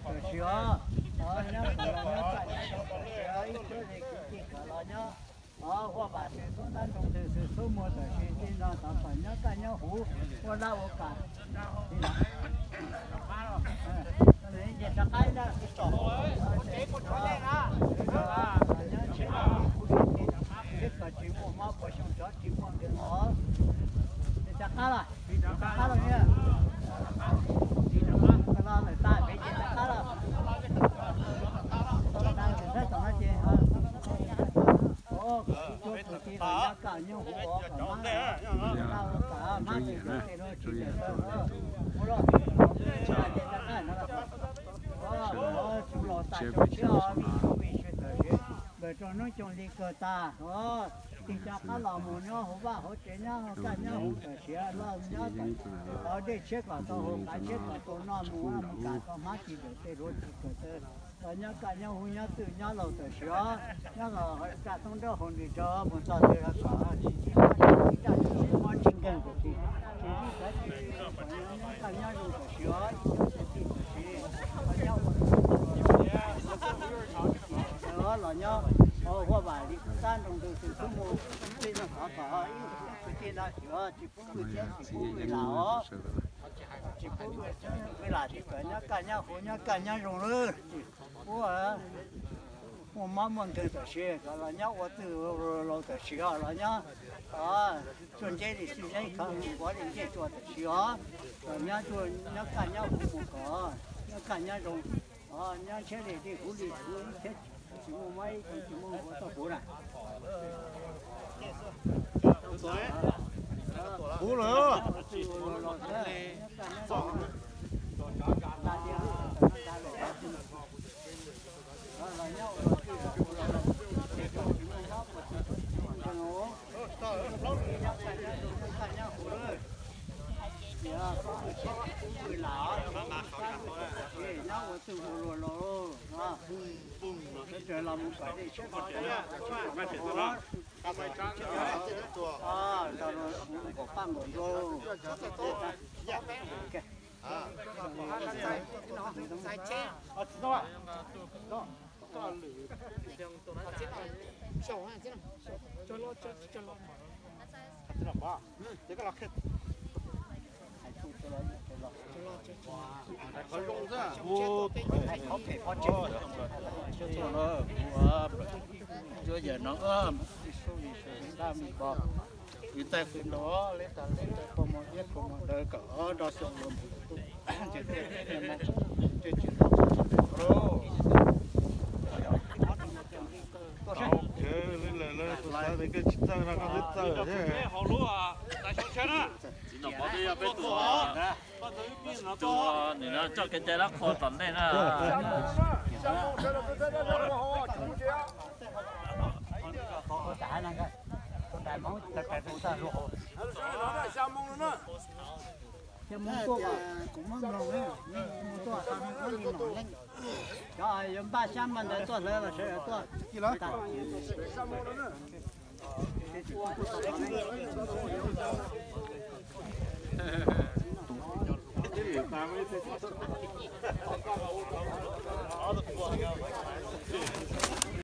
Tam sim os, nyob kom los nyob kaj nyob zoo tam sim os, ib tsoom kwv tij khawm los nyob, huaj vam xwm txhub dab ntoo twg xwm txhub muag tam sim txij no tov kom nyob kaj nyob huv, ua laj ua kam. Nce rov qab ib laj, nyob tshiab kuv li, seb kom tsis muaj mob puas xyoo tov tsis muaj nkees os. Nce rov qab los, rov qab los, los lawm tas peb nce rov qab los. Tau tas ntawm thawj tom no ces, o, kuv tsuag kwv tij los nyob kaj nyob huv os, kom mab, laj ua kam mab tsis tawm tej lub tsis tawm taw, ua loj, nce rov qab no los. Tsuas los tas xyoo tshiab os, vim tsuas vim sawv tawm sawv, npawg rau hnub xyoo li kawg tas os. Tig rov qab los mus nyob hauv vaj hauv tsev nyob kaj nyob huv tam sim os, los nyob qhov dej tshiab kom tau haus, qav tshiab kom tau noj, mus vaj mus kam kom hmab tsis tawm tej hluav tsis tawm taw, los nyob kaj nyob huv nyob twj nyob laus tam sim os, nyob los kaj thoob nraub haus nws rau mus txog twg los kom tsis txhob mob tsis nkeeg tam sim, tsis txhob tsis txhob nyob kaj nyob zoo tam sim os, ib tsoom kwv tij tam sim, los nyob ua los nyob huaj vam li qub qab nroo ntws xwm txhub mus, tij no thov kom ib tsoom kwv tij no xyuas tsis pub kwj txhiab tsis pub kwj lam os, tsis pub kwj lam tsis kom nyob kaj nyob huv nyob kaj nyob zoo lawm, tsis pub muaj mob muaj nkeeg tam sim, kom los nyob ua twj laus tam sim os, los nyob tsuag ntse li xwb, nyob ib khov nkuav li ncej tsua tam sim os, kom nyob kaj nyob huv mus kom nyob kaj nyob zoo, nyob ntshiab li dej huv li huv, ntshiab tsis muaj mob ib tug tsis muaj nkuav txoj puv na. Puv lawm. Cuab yam no, ib sub ib sub ib sab ib pog, ib taig qwb nrog leb tas leb tas kho mos iab kho mos daws kom ob nrog xyoo los mus, ces tiaj tiaj mas ces tsis tau. Li lawm lawm tus xav tias koj tsis txawj no koj twb txawj thiab. Nim no coj kev cai dab qhuas tom ntej na. Xya moo tuaj, kuv muab mloog, mus tuaj, mus tuaj, cov yuav npaj xyab npaj ntawv tuaj hlawv los sawv daws tuaj.